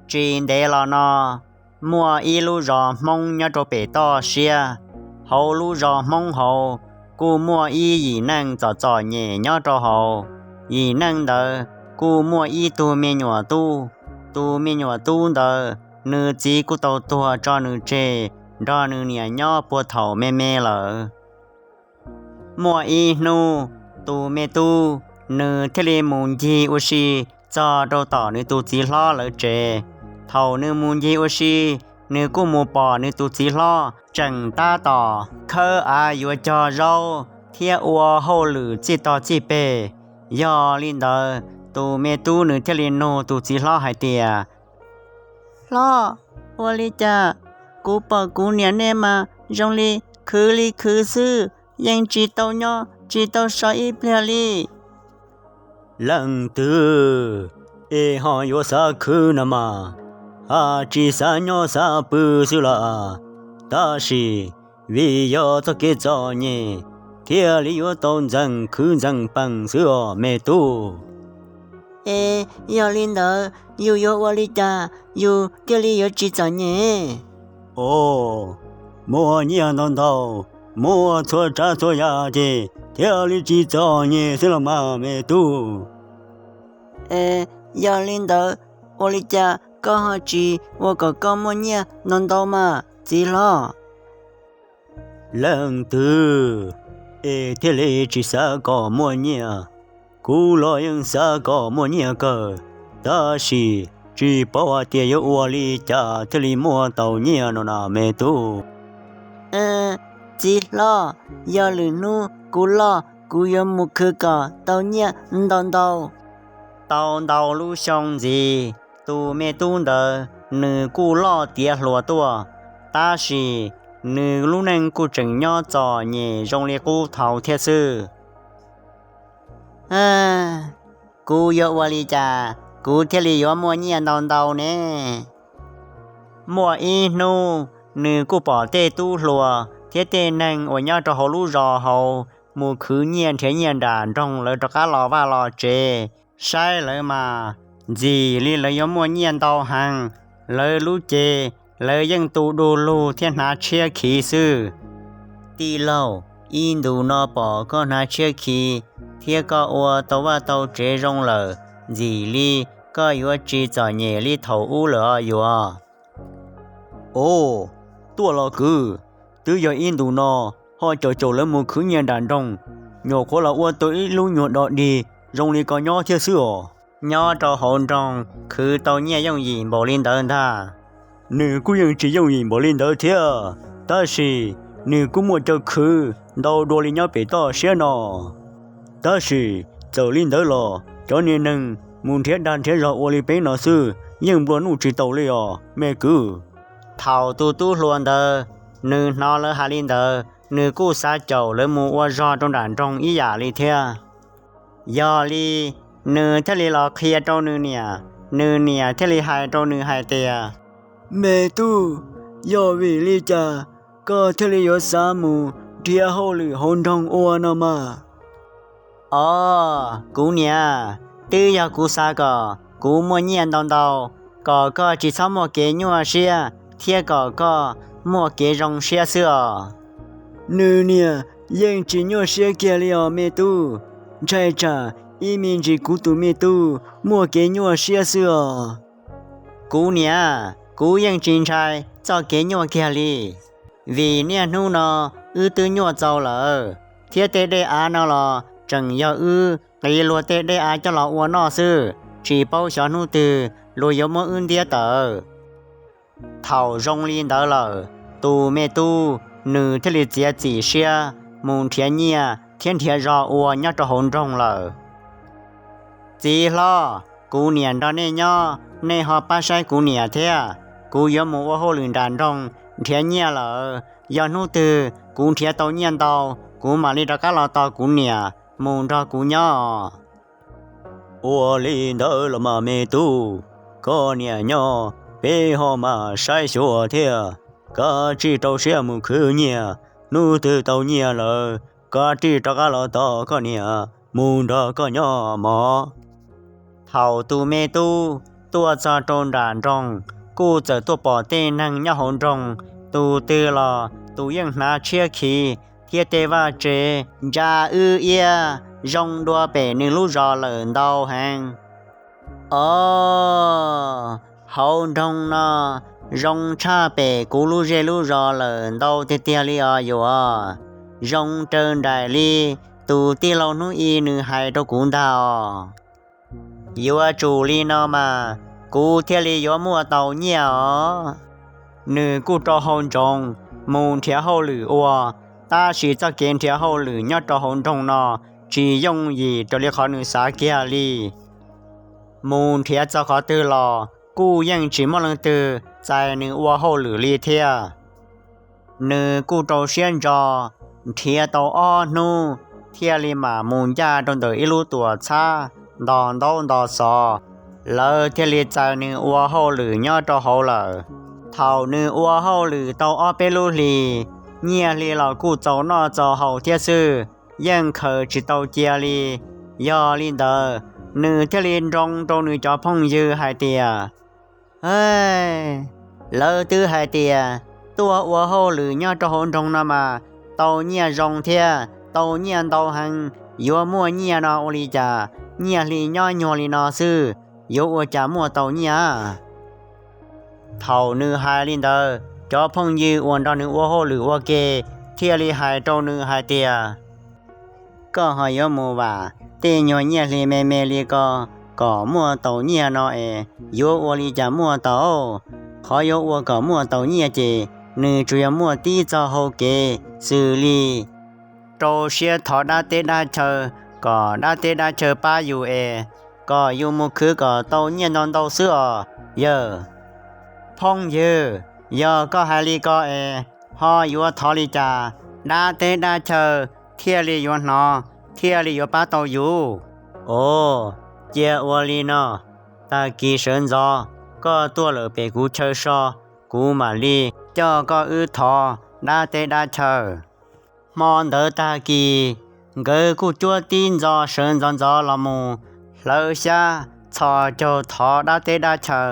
Tsis ntev los no, muaj ib lub zos Hmoob nyob rau pem toj siab. Hauv lub zos Hmoob hauv kuj muaj ib yim neej txom txom nyem nyob rau hauv. Yim neej ntawd kuj muaj ib tug me nyuam tub. Tus me nyuam tub ntawd, nws txiv kuj tau tuag tso nws tseg nrog nws niam nyob puag thaum me me lawm. Muaj ib hnub, tus me tub nws thiaj li mus ncig ua si txog rau tom nws tus txiv hlob lawv tsev. Thaum nws mus ncig ua si, nws kuj mus pom nws tus txiv hlob tseem tab tom khawb av yuav cog zaub thiab ua hauj lwm txij tog txij peg. Yog li ntawd, tus me tub nws thiaj li nug tus txiv hlob hais tias, Hlob, ua li cas kuv pom kuv niam nej mas zoo li khwv li khwv xwb, yeej tsis tau nyob tsis tau so ib pliag li? Leej twg es ho yuav xav khwv no mas, ha, tsis xav nyob xav pw xwb las. Tab sis vim yog txoj kev txom nyem, thiaj li yuav tau ntxeev khwv ntxeev pees xwb os me tub. Es yog li ntawd yus yuav ua li cas yus thiaj li yuav tsis txom nyem? Os, muaj nyiaj ntau ntau, muaj txhua tsav txhua yam ces thiaj li tsis txom nyem xwb los mas me tub. Yog li ntawd, ua li cas koj ho tsis ua kom koj muaj nyiaj ntau ntau mas txiv hlob? Leej twg es thiaj li tsis xav kom muaj nyiaj? Kuv los yeej xav kom muaj nyiaj kawg, tab sis tsis paub hais tias yuav ua li cas thiaj li muaj tau nyiaj no na me tub. Txiv hlob, yog lwm hnub kuv loj kuv yuav mus khwv kom tau nyiaj ntau ntau. Tau ntau lub xyoo ntxiv, tus me tub ntawd nws kuj loj tiav hluas tuaj, tab sis nws lub neej kuj tseem nyob txom nyem zoo li qub thaud thiab xwb. Kuv yuav ua li cas kuv thiaj li yuav muaj nyiaj ntau ntau ne? Muaj ib hnub nws kuj pom tej tub hluas thiab tej neeg uas nyob rau hauv lub zos hauv mus khwv nyiaj nrhiav nyiaj nram nroog lawv rov qab los vaj los tsev. Saib lawv mas ntxim li lawv yuav muaj nyiaj ntau heev. Lawv lub cev, lawv yeej tu du lug thiab hnav tshiab khiv xwb. Tij laug, ib ntus no pom koj hnav tshiab khiv thiab koj ua tau vaj tau tsev zoo lawm, ntxim li koj yuav tsis txom nyem li thaum ub lawm os yuav. Os, tuaj los kwv, twb yog ib ntus no ho caum caum lawv mus khwv nyiaj nram nroog, nyuam qhuav los ua tau ib lub nyuag do dig zoo li koj nyob thiab xwb os. Nyob rau hauv nroog khwv tau nyiaj yooj yim npaum li ntawd ntag. Nws kuj yeej tsis yooj yim npaum li ntawd thiab, tab sis nws kuj muaj chaw khwv ntau dua li nyob pem toj siab no. Tab sis txawm li ntawd los cov niag neeg mus nrhiav dag nrhiav zog ua li peb no xwb yeej nplua nuj tsis tau li os me kwv. Thaum tus tub hluas ntawd nws hnov lawv hais li ntawd, nws kuj xav caum lawv mus ua zog rau nram nroog ib yam li thiab. Yog li, nws thiaj li los qhia rau nws niam, nws niam thiaj li hais rau nws hais tias, Me tub, yog vim li cas koj thiaj li yuav xav mus nrhiav hauj lwm hauv nroog ua no mas? Os, kuv niam, twb yog kuv xav kom kuv muaj nyiaj ntau ntau, kom koj tsis txhob muaj kev nyuaj siab thiab kom koj muaj kev zoo siab xwb os. Nws niam yeej tsis nyuaj siab kiag li os me tub, ntshai tsam ib me ntsis kuv tus me tub muaj kev nyuaj siab xwb os. Kuv niam, kuv yeej tsis ntshai txoj kev nyuaj kiag li, vim niaj hnub no wb twb nyuaj txaus lawm, thiab tej dej av no los tseem yog wb qiv luag tej dej av coj los ua noj xwb, tsis paub xyov hnub twg luag yuav muab wb ntiab tawm. Thaum zoo li ntawd lawm, tus me tub nws thiaj li txiav txim siab mus nrhiav nyiaj thiab nrhiav zog ua nyob rau hauv nroog lawm. Txiv hlob, kuv niam nrog nej nyob, nej ho pab saib kuv niam thiab. Kuv yuav mus ua hauj lwm nram nroog nrhiav nyiaj lawm, yog hnub twg kuv nrhiav tau nyiaj ntau, kuv mam li rov qab los tos kuv niam mus nrog kuv nyob. Ua li ntawd los mas me tub, koj niam nyob, peb ho mam saib xyuas thiab. Kav tsij rau siab mus khwv nyiaj, hnub twg tau nyiaj lawm kav tsij rov qab los tos koj niam mus nrog koj nyob mog. Thaum tus me tub Tuaj txog rau nram nroog, kuj txawm tuaj pom tej neeg nyob hauv nroog, tus twg los tus yeej hnav tshiab khiv thiab tej vaj tsev ntsa wb iab zoo dua pem nws lub zos lawm ntau heev. Os, hauv nroog no zoo tshaj pem kuv lub zej lub zos lawm ntau tiag tiag li os yuav. Zoo raws nraim li tus tij laug hnub i nws hais rau kuv ntag os. Yuav tsum li no mas kuv thiaj li yuav muaj tau nyiaj os. Nws kuj rau hau ntsoov mus nrhiav hauj lwm ua, tab sis txoj kev nrhiav hauj lwm nyob rau hauv nroog no tsis yooj yim raws li qhov nws xav kiag li. Mus nrhiav txog qhov twg los kuj yeej tsis muaj leej twg txais nws ua hauj lwm li thiab. Nws kuj rau siab ntso nrhiav tau ob hnub, thiaj li mam mus ncaj rau ntawm ib lub tuam txhab ntos ntaub ntos xov, lawv thiaj li txais nws ua hauj lwm nyob rau hauv lawm. Thaum nws ua hauj lwm tau ob peb lub hlis, nyiaj hli los kuj txaus noj txaus haus thiab xwb, yeej khaws tsis tau cia li. Yog li ntawd, nws thiaj li nroo rau nws cov phooj ywg hais tias, Hais, lawv twb hais tias tuaj ua hauj lwm nyob rau hauv nroog no mas tau nyiaj zoo thiab tau nyiaj ntau heev, yuav muaj nyiaj no ua li cas nyiaj hli nyob nyuag li no xwb, yuav ua cas muaj tau nyiaj? Thaum nws hais li ntawd, cov phooj ywg uas nrog nws ua hauj lwm ua ke thiaj li hais rau nws hais tias, Koj ho yuav mus vam tej nyuag nyiaj hli me me li ko kom muaj tau nyiaj no es yuav ua li cas muaj tau? Qhov yuav ua kom muaj tau nyiaj ces nws tsuas yog muaj tib txoj hau kev xws li rau siab thov dab teb dab chaw kom dab teb dab chaw pab yus es kom yus mus khwv kom tau nyiaj ntau ntau xwb os yawg. Phooj ywg, yog koj hais li ko es ho yuav thov li cas dab teb dab chaw thiaj li yuav hnov thiaj li yuav pab tau yus? Os, cia ua li no, tag kis sawv ntxov koj tuaj lawm pem kuv chaw so, kuv mam li coj koj wb thov dab teb dab chaw. Hmo ntawd tag kis, nkawd kuj cuab tib ntxo sawv ntxov ntxov los mus hlawv xyab txhos caug thov dab teb dab chaw.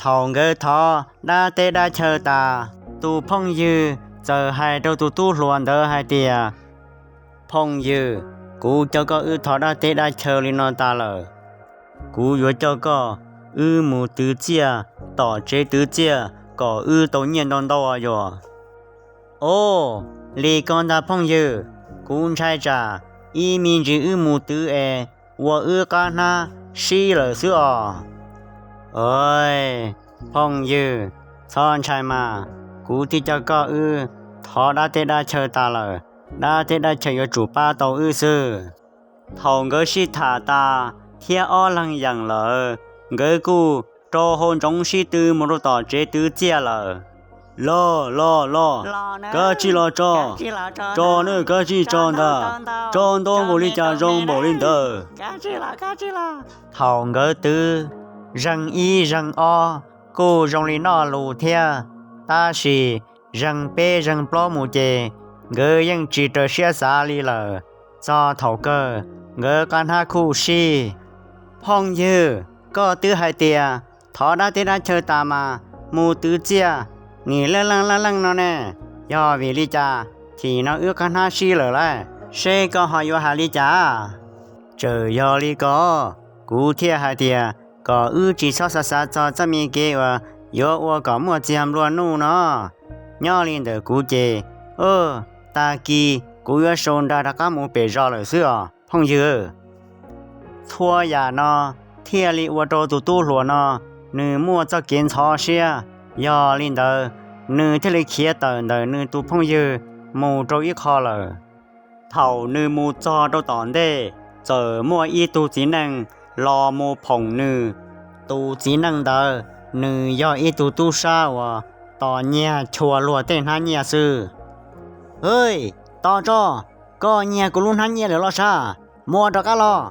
Thaum nkawd thov dab teb dab chaw tas, tus phooj ywg txawm hais rau tus tub hluas ntawd hais tias, Phooj ywg, kuv coj koj wb thov dab teb dab chaw li no tas lawm, kuv yuav coj koj wb mus twv txiaj tom tsev twv txiaj kom wb tau nyiaj ntau ntau os yog. Os, li ko ntag phooj ywg, kuv ntshai tsam ib me ntsis wb mus twv es ua wb qab hnab sib lawm xwb os. Phooj ywg, txhob ntshai mas, kuv thiaj coj koj wb thov dab teb dab chaw tas lawm, dab teb dab chaw yuav tsum pab tau wb xwb. Thaum nkawd sib tham tas thiab ob leeg yeem lawm, nkawd kuj rau hau ntsoov sib tw mus rau tom tsev twv txiaj lawm. Los los los, kav tsij los tso, tso nawb, kav tsij tso ntag, tso ntau npaum li cas zoo npaum li ntawd. Thaum nkawd twv zeeg ib zeeg ob kuj zoo li noj lus thiab, tab sis zeeg peb zeeg plaub mus ces nkawd yeej tsis raws siab xav li lawm. Txog thaum kawg nkawd qab hnab khuj sij. Phooj ywg, koj twb hais tias thov dab teb dab chaw tas mas mus twv txiaj, nim leej leej leej leej no ne, yog vim li cas thim no wb qab hnab sij lawm lauj? Seb koj ho yuav hais li cas? Txawm yog li ko, kuv thiaj hais tias kom wb tsis txhob xav xav txog txoj me kev uas yuav ua kom muaj txiag nplua nuj no. Nyob li ntawm kuv ces, tag kis kuv yuav sau nra rov qab mus pem zos lawm xwb os phooj ywg. Txhua yam no thiaj li ua rau tus tub hluas no nws muaj txoj kev ntxhov siab. Yog li ntawd, nws thiaj li khiav tawm ntawm nws tus phooj ywg mus rau ib qho lawm. Thaum nws mus txog rau tom ntej, txawm muaj ib tug txiv neej los mus phoom nws. Tus txiv neej ntawd, nws yog ib tug tub sab uas tos nyiag chua luag tej hnab nyiaj xwb. Hwj, tos tso, koj nyiag kuv lub hnab nyiaj lawm los sas, muab rov qab los.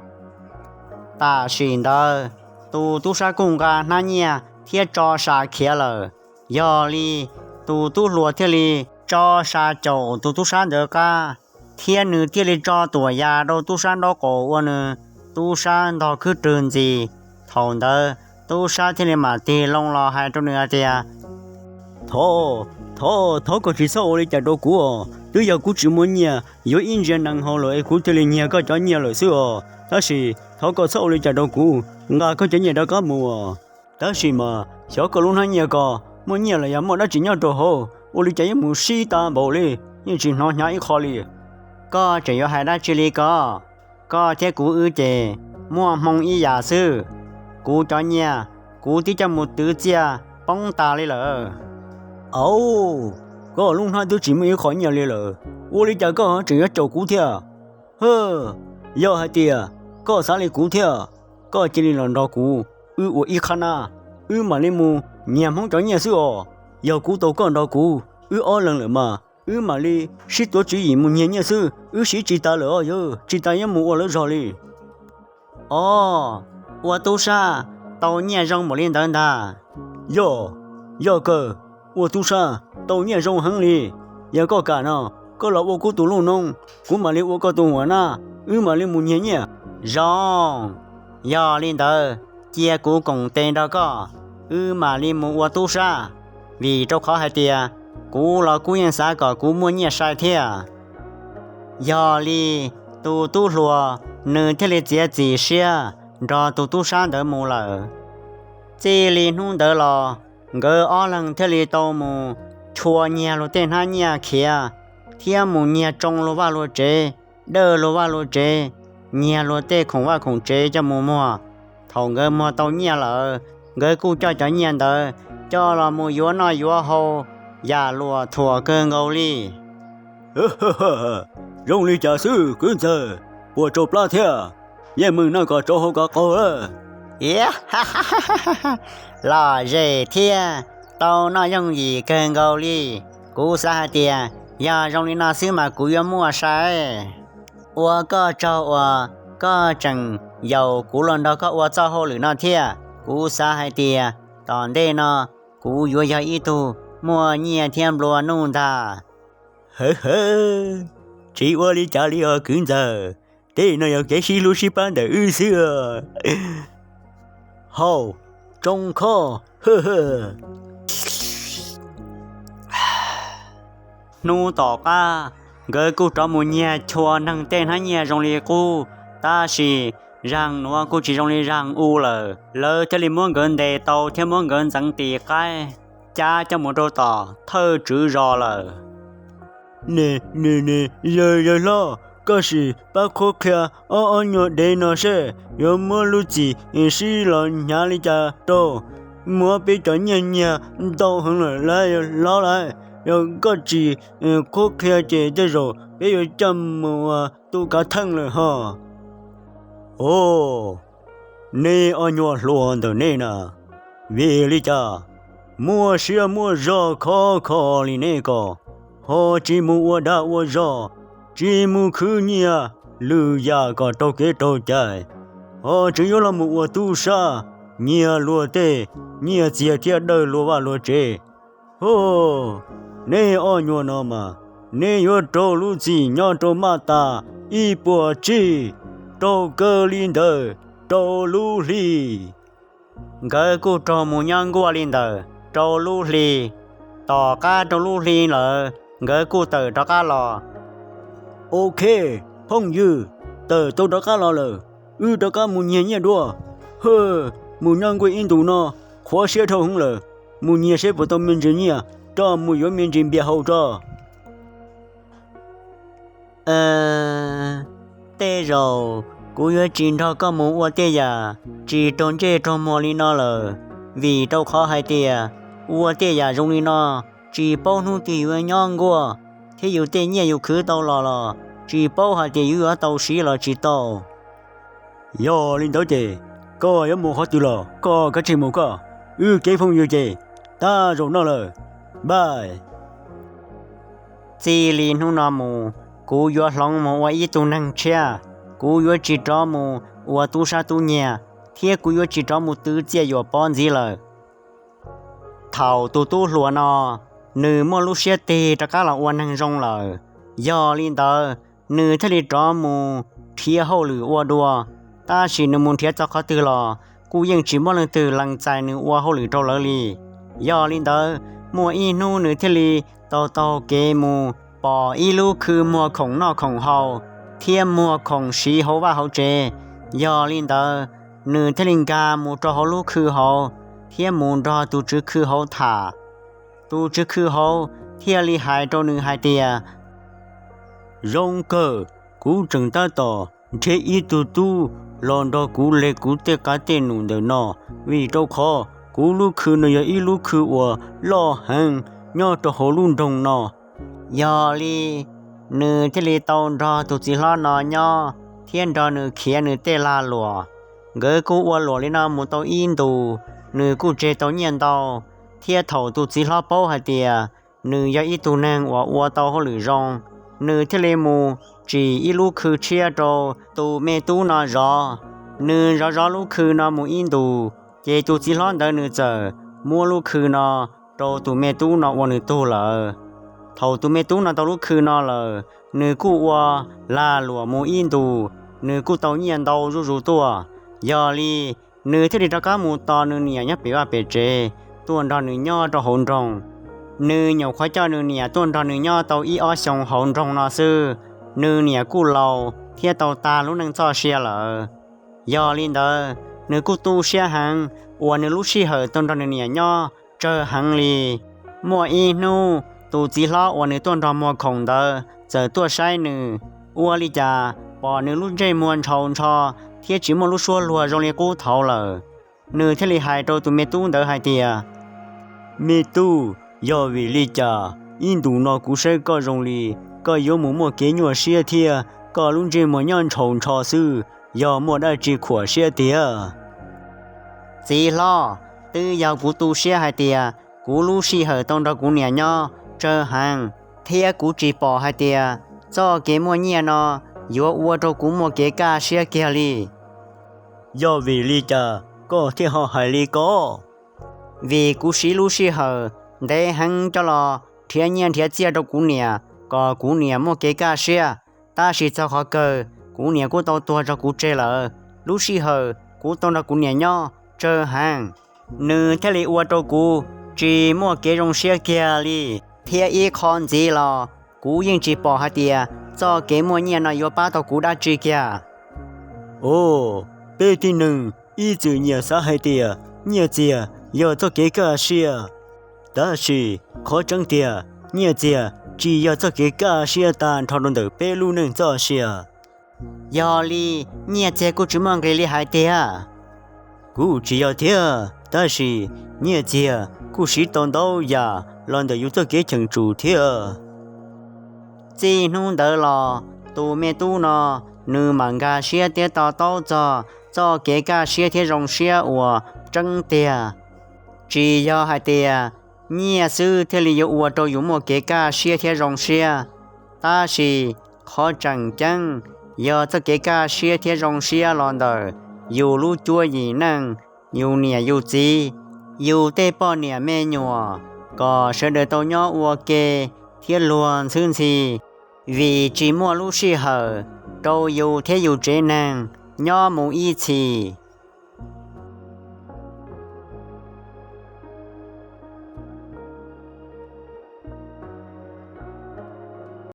Tam sim ntawd, tus tub sab kuj nqa hnab nyiaj thiab tso sa khiav lawm. Yog li, tus tub hluas thiaj li tso sa caum tus tub sab ntawd qab, thiab nws thiaj li tso tuam yas rau tub sab nraub qaum ua nws tub sab ntog khwb rwg ntxis. Thaum ntawd, Tub sab thiaj li mam tig loo los hais rau nws hais tias, Thov, thov, thov koj tsis txhob ua li cas rau kuv os. Twb yog kuv tsis muaj nyiaj yuav ib ntsiav nees hauv lawm es kuv thiaj li nyiag koj cov nyiaj lawm xwb os. Tab sis thov koj txhob ua li cas rau kuv, nqa koj cov nyiaj rov qab mus os. Tab sis mas xyov koj lub hnab nyiaj ko muaj nyiaj los yog muaj dab tsi nyob rau hauv, ua li cas yeej mus sib tas npaum li, yeej tsis hnov hnyav ib qho li. Koj tseem yuav hais dab tsi li ko? Koj thiab kuv wb ces muaj hmoo ib yam xwb. Kuv cov nyiaj, kuv twb coj mus twv txiaj poob tas li lawm. Au, koj lub hnab twb tsis muaj ib qho nyiaj li lawm, ua li cas koj tseem yuav caum kuv thiab? Hwj, yog hais tias koj xav li kuv thiab, koj cia li los nrog kuv, wb ua ib qhab na, wb mam li mus nyiag Hmoob cov nyiaj xwb os. Yog kuv tau koj nrog kuv, wb ob leeg lawm mas wb mam li sib tuav tswv yim mus nyiag nyiaj xwb, wb siv tsis tas lawm os, yog tsis tas yuav mus ua lawv zog li. Os, ua tub sab tau nyiaj zoo npaum li ntawd ntag. Yog, yog kawg, ua tub sab tau nyiaj zoo heev li. Yog koj kam no, koj los ua kuv tus luj noob, kuv mam li ua koj tus huam nab, wb mam li mus nyiag nyiaj. Zoo, yog li ntawd cia kuv koom tes nrog koj, wb mam li mus ua tub sab, vim rau qhov hais tias kuv los kuj yeej xav kom kuv muaj nyiaj sai thiab. Yog li tus tub hluas nws thiaj li txiav txim siab nrog tus tub sab ntawd mus lawm. Txij li hnub ntawd los nkawd ob leeg thiaj li tau mus chua nyiag luag tej hnab nyiaj khiav, thiab mus nyiag tsoo luag vaj luag tsev, dawj luag vaj luag tsev, nyiag luag tej khoom vaj khoom tsev coj mus muag. Thaum nkawd muag tau nyiaj lawm, nkawd kuj coj cov nyiaj ntawd coj los mus yuav noj yuav haus yam luam thuam kawg nkaus li. Zoo li cas xwb kwv ntxawg, puas tsau plab thiab? Yeej meem noj kom tsau hauv kom qaug lawm. Lom zem thiab tau noj yooj yim kawg nkaus li. Kuv xav hais tias yog zoo li no xwb mas kuv yuav muaj sai. Ua koj tsaug uas koj tseem yaum kuv los nrog koj ua txoj hauj lwm no thiab. Kuv xav hais tias tom ntej no kuv yuav yog ib tug muaj nyiaj thiab nplua nuj ntag. Hawv hawv, tsis ua li cas li os kwv ntxawg, tej no yog kev sib hlub sib pab ntawm wb xwb. Hauj, tsoo khob. Hnub tom qab, nkawd kuj rov mus nyiag chua neeg tej hnab nyiaj zoo li qub, tab sis zaeg nuav kuj tsis zoo li zaeg u lawm. Lawv thiaj li muab nkawd ntes tau thiab muab nkawd ntxeev tis qaib cab coj mus rau tom thawj tswv zos lawm. Yawg hlob, koj sim pab qhuab qhia ob ob nyuag dev no seb yuav muab lub txim sib los hnyav li cas rau. Muab peb cov nyiaj nyiag ntau heev lawm lauj yawg hlob lauj. Yog koj tsis qhuab qhia ces tej zaum peb yuav coj mus ua tu kav theej lawm hos. Os, nej ob nyuag hluas ntawm nej na, vim li cas muaj siab muaj zog khov kho li nej ko, ho tsis mus ua dag ua zog, tsis mus khwv nyiaj lwm yam kom raug kev raug cai, ho tseem yuav los mus ua tub sab nyiag luag tej nyiaj txiag thiab dawj luag vaj luag tsev. Hos, nej ob nyuag no mas, nej yuav raug lub txim nyob rau maj tas ib puas tsig, raug kawg li ntawd rau lub hli. Nkawd kuj raug mus nyob nkuaj li ntawd rau lub hli. Tom qab rau lub hli lawm, nkawd kuj tawm rov qab los. Ok, phooj ywg, tawm tau rov qab los lawm, wb rov qab mus nyiag nyiaj dua. Hwj, mus nyob nkuaj ib ntus no qhuav siab dhau heev lawm, mus nyiag seb puas tau me ntsis nyiaj, rov mus yuav me ntsis npias haus tso. Tej zaum kuv yuav tsis nrog koj mus ua tej yam tsis raug ntsej raug muag li no lawm, vim rau qhov hais tias ua tej yam zoo li no tsis paub hnub twg yus nyob nkuaj, thiab yus tej nyiaj yus khwv tau los los tsis paub hais tias yus yuav tau siv los tsis tau. Yog li ntawd ces koj yuav mus qhov twg los koj kav tsij mus koj, wb kev phooj ywg ces tag zaum no lawm, bye. Txij li hnub no mus, kuv yuav hloov mus ua ib tug neeg tshiab. Kuv yuav tsis rov mus ua tub sab tub nyiag, thiab kuv yuav tsis rov mus twv txiaj yuam pov ntxiv lawm. Thaum tus tub hluas no, nws muaj lub siab tig rov qab los ua neeg zoo lawm, yog li ntawd nws thiaj li rov mus nrhiav hauj lwm ua dua. Tab sis nws mus nrhiav txog qhov twg los kuj yeej tsis muaj leej twg lees txais nws ua hauj lwm rau lawv li. Yog li ntawd, muaj ib hnub nws thiaj li taug taug kev mus pom ib lub khw muag khoom noj khoom haus thiab muag khoom siv hauv vaj hauv tsev. Yog li ntawd, nws thiaj li nkag mus rau hauv lub khw hauv thiab mus nrog tus tswv khw hauv tham. Tus tswv khw hauv thiaj li hais rau nws hais tias, Zoo kawg, kuv tseem tab tom nrhiav ib tug tub los nrog kuv leg kuv tej qav tej num ntawm no, vim rau qhov kuv lub khw no yog ib lub khw uas loj heev nyob rau hauv lub nroog no. Yog li, nws thiaj li tau nrog tus txiv hlob no nyob thiab nrog nws khiav nws tej lag luam. Nkawd kuj ua luam li no mus tau ib ntus, nws kuj tseg tau nyiaj ntau, thiab thaum tus txiv hlob paub hais tias nws yog ib tug neeg uas ua tau hauj lwm zoo, nws thiaj li mus tsim ib lub khw tshiab rau tus me tub no zov. Nws zov zov lub khw no mus ib ntus, ces tus txiv hlob ntawd nws txawm muab lub khw no rau tus me tub no ua nws tug lawm. Thaum tus me tub no tau lub khw no lawm, nws kuj ua lag luam mus ib ntus, nws kuj tau nyiaj ntau zuj zus tuaj. Yog li, nws thiaj li rov qab mus tos nws niam nyob pem vaj pem tsev, tuaj nrog nws nyob rau hauv nroog. Nws nyuam qhuav coj nws niam tuaj nrog nws nyob tau ib ob xyoos hauv nroog no xwb, nws niam kuj laus thiab tau tag lub neej txoj sia lawm. Yog li ntawd, nws kuj tu siab heev uas nws lub sij hawm tau nrog nws niam nyob tsawg heev li. Muaj ib hnub, tus txiv hlob uas nws tuaj nrog muag khoom ntawd txawm tuaj saib nws. Ua li cas pom nws lub ntsej muag ntshaus ntsho thiab tsis muaj lub suab luag zoo li qub thaud lawm. Nws thiaj li hais rau tus me tub ntawd hais tias, Me tub, yog vim li cas ib ntus no kuv saib koj zoo li koj yuav mus muaj kev nyuaj siab thiab koj lub ntsej muag nyob ntshaus ntsho xwb, yog muaj dab tsi khuam siab tiag? Txiv hlob, twb yog kuv tu siab hais tias kuv lub sij hawm tau nrog kuv niam nyob tsawg heev, thiab kuv tsis pom hais tias txoj kev muaj nyiaj no yuav ua rau kuv muaj kev kaj siab kiag li. Yog vim li cas koj thiaj ho hais li ko? Vim kuv siv lub sij hawm ntev heev coj los nrhiav nyiaj nrhiav txiaj rau kuv niam kom kuv niam muaj kev kaj siab, tab sis txog qhov kawg kuv niam kuj tau tuag tso kuv tseg lawm. Lub sij hawm kuv tau nrog kuv niam nyob tsawg heev, nws thiaj li ua rau kuv tsis muaj kev zoo siab kiag li, thiab ib qho ntxiv los kuv yeej tsis pom hais tias txoj kev muaj nyiaj no yuav pab tau kuv dab tsi kiag. Os, peb tib neeg ib txwm nyiam xav hais tias nyiaj txiag yog txoj kev kaj siab, tab sis qhov tseeb tiag, nyiaj txiag tsis yog txoj kev kaj siab tag nrho rau ntawm peb lub neej txoj sia. Yog li, nyiaj txiag kuj tsis muaj nqis li hais tiag. Kuj tsis yog thiab, tab sis nyiaj txiag kuj siv tau ntau yam los ntawm yus txoj kev cheem tsum thiab. Txij hnub ntawd los, tus me tub no nws mam nkag siab thiab to taub txog txoj kev kaj siab thiab zoo siab uas tseeb tiag. Tsis yog hais tias nyiaj xwb thiaj li yuav ua rau yus muaj kev kaj siab thiab zoo siab, tab sis qhov tseem ceeb yog txoj kev kaj siab thiab zoo siab los ntawm yus lub cuab yim neej, yus niam yus txiv, yus tej poj niam me nyuam, kom sawv daws tau nyob ua ke thiab luag ntxhwb ntxhi, vim tsis muaj lub sij hawm rau yus thiab yus tsev neeg nyob mus ib txhis.